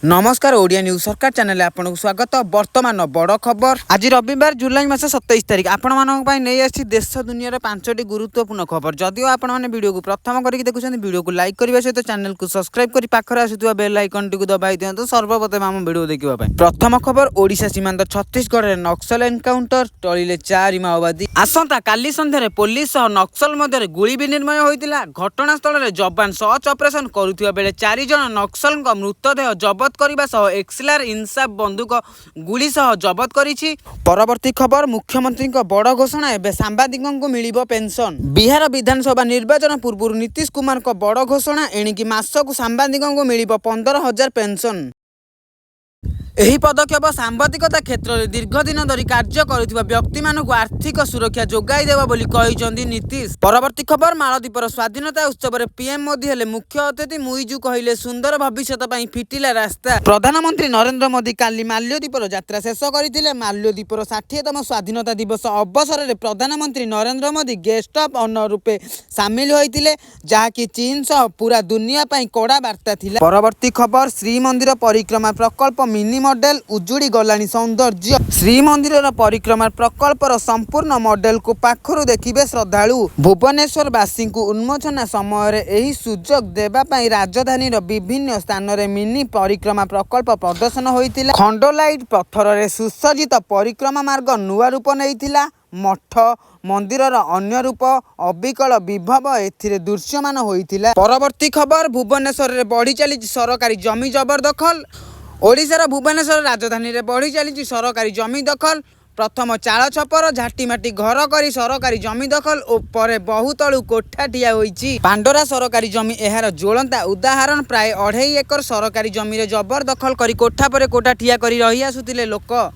ନମସ୍କାର, ଓଡ଼ିଆ ନ୍ୟୁଜ୍ ସରକାର ଚ୍ୟାନେଲରେ ଆପଣଙ୍କୁ ସ୍ୱାଗତ। ବର୍ତ୍ତମାନ ବଡ଼ ଖବର, ଆଜି ରବିବାର, ଜୁଲାଇ ମାସ 27 ତାରିଖ। ଆପଣମାନଙ୍କ ପାଇଁ ନେଇ ଆସିଛି ଦେଶ ଦୁନିଆର ପାଞ୍ଚଟି ଗୁରୁତ୍ୱପୂର୍ଣ୍ଣ ଖବର। ଯଦିଓ ଆପଣମାନେ ଭିଡ଼ିଓକୁ ପ୍ରଥମ କରିକି ଦେଖୁଛନ୍ତି, ଭିଡ଼ିଓକୁ ଲାଇକ୍ କରିବା ସହିତ ଚ୍ୟାନେଲକୁ ସବସ୍କ୍ରାଇବ୍ କରି ପାଖରେ ଆସୁଥିବା ବେଲ୍ ଆଇକନ୍ଟିକୁ ଦବାଇ ଦିଅନ୍ତୁ ସର୍ବପ୍ରଥମେ ଆମ ଭିଡ଼ିଓ ଦେଖିବା ପାଇଁ। ପ୍ରଥମ ଖବର, ଓଡ଼ିଶା ସୀମାନ୍ତ ଛତିଶଗଡ଼ରେ ନକ୍ସଲ ଏନକାଉଣ୍ଟର, ଟଳିଲେ ଚାରି ମାଓବାଦୀ। ଆସନ୍ତା କାଲି ସନ୍ଧ୍ୟାରେ ପୋଲିସ ସହ ନକ୍ସଲ ମଧ୍ୟରେ ଗୁଳି ବିନିମୟ ହୋଇଥିଲା। ଘଟଣାସ୍ଥଳରେ ଯବାନ ସର୍ଚ୍ଚ ଅପରେସନ କରୁଥିବା ବେଳେ ଚାରି ଜଣ ନକ୍ସଲଙ୍କ ମୃତଦେହ ଜବତ କରିବା ସହ ଏକ୍ସଲାର ଇନସାଫ ବନ୍ଧୁକ ଗୁଳି ସହ ଜବତ କରିଛି। ପରବର୍ତ୍ତୀ ଖବର, ମୁଖ୍ୟମନ୍ତ୍ରୀଙ୍କ ବଡ଼ ଘୋଷଣା, ଏବେ ସାମ୍ବାଦିକଙ୍କୁ ମିଳିବ ପେନସନ। ବିହାର ବିଧାନସଭା ନିର୍ବାଚନ ପୂର୍ବରୁ ନୀତିଶ କୁମାରଙ୍କ ବଡ଼ ଘୋଷଣା। ଏଣିକି ମାସକୁ ସାମ୍ବାଦିକଙ୍କୁ ମିଳିବ 15,000 ପେନସନ। ଏହି ପଦକ୍ଷେପ ସାମ୍ବାଦିକତା କ୍ଷେତ୍ରରେ ଦୀର୍ଘ ଦିନ ଧରି କାର୍ଯ୍ୟ କରୁଥିବା ବ୍ୟକ୍ତିମାନଙ୍କୁ ଆର୍ଥିକ ସୁରକ୍ଷା ଯୋଗାଇ ଦେବ ବୋଲି କହିଛନ୍ତି ନୀତିଶ। ପରବର୍ତ୍ତୀ ଖବର, ମାଳଦ୍ୱୀପର ସ୍ୱାଧୀନତା ଉତ୍ସବରେ ପିଏମ୍ ମୋଦି ହେଲେ ମୁଖ୍ୟ ଅତିଥି। ମୁଇଜୁ କହିଲେ, ସୁନ୍ଦର ଭବିଷ୍ୟତ ପାଇଁ ଫିଟିଲା ରାସ୍ତା। ପ୍ରଧାନମନ୍ତ୍ରୀ ନରେନ୍ଦ୍ର ମୋଦି କାଲି ମାଲ୍ୟଦ୍ୱୀପର ଯାତ୍ରା ଶେଷ କରିଥିଲେ। ମାଲ୍ୟଦ୍ୱୀପର 60ତମ ସ୍ୱାଧୀନତା ଦିବସ ଅବସରରେ ପ୍ରଧାନମନ୍ତ୍ରୀ Narendra Modi guest of honour ରୂପେ ସାମିଲ ହୋଇଥିଲେ, ଯାହାକି ଚୀନ ସହ ପୁରା ଦୁନିଆ ପାଇଁ କଡ଼ା ବାର୍ତ୍ତା ଥିଲା। ପରବର୍ତ୍ତୀ ଖବର, ଶ୍ରୀମନ୍ଦିର ପରିକ୍ରମା ପ୍ରକଳ୍ପ ମିନି ମଡେଲ, ଉଜୁଡ଼ି ଗଲାଣି ସୌନ୍ଦର୍ଯ୍ୟ। ଶ୍ରୀମନ୍ଦିରର ପରିକ୍ରମା ପ୍ରକଳ୍ପର ସମ୍ପୂର୍ଣ୍ଣ ମଡେଲକୁ ପାଖରୁ ଦେଖିବେ ଶ୍ରଦ୍ଧାଳୁ। ଭୁବନେଶ୍ୱରବାସୀଙ୍କୁ ଉନ୍ମୋଚନ ସମୟରେ ଏହି ସୁଯୋଗ ଦେବା ପାଇଁ ରାଜଧାନୀର ବିଭିନ୍ନ ସ୍ଥାନରେ ମିନି ପରିକ୍ରମା ପ୍ରକଳ୍ପ ପ୍ରଦର୍ଶନ ହୋଇଥିଲା। ଖଣ୍ଡୋଲାଇଟ୍ ପଥରରେ ସୁସଜ୍ଜିତ ପରିକ୍ରମା ମାର୍ଗ ନୂଆ ରୂପ ନେଇଥିଲା। ମଠ ମନ୍ଦିରର ଅନ୍ୟ ରୂପ, ଅବିକଳ ବିଭବ ଏଥିରେ ଦୃଶ୍ୟମାନ ହୋଇଥିଲା। ପରବର୍ତ୍ତୀ ଖବର, ଭୁବନେଶ୍ୱରରେ ବଢ଼ି ଚାଲିଛି ସରକାରୀ ଜମି ଜବରଦଖଲ। ଓଡ଼ିଶାର ଭୁବନେଶ୍ୱର ରାଜଧାନୀରେ ବଢ଼ି ଚାଲିଛି ସରକାରୀ ଜମି ଦଖଲ। ପ୍ରଥମ ଚାଳ ଛପର, ଝାଟିମାଟି ଘର କରି ସରକାରୀ ଜମି ଦଖଲ ଓ ପରେ ବହୁତଳୁ କୋଠା ଠିଆ ହୋଇଛି। ପାଣ୍ଡରା ସରକାରୀ ଜମି ଏହାର ଜ୍ୱଳନ୍ତ ଉଦାହରଣ। ପ୍ରାୟ 2.5 ଏକର ସରକାରୀ ଜମିରେ ଜବରଦଖଲ କରି କୋଠା ପରେ କୋଠା ଠିଆ କରି ରହି ଆସୁଥିଲେ ଲୋକ।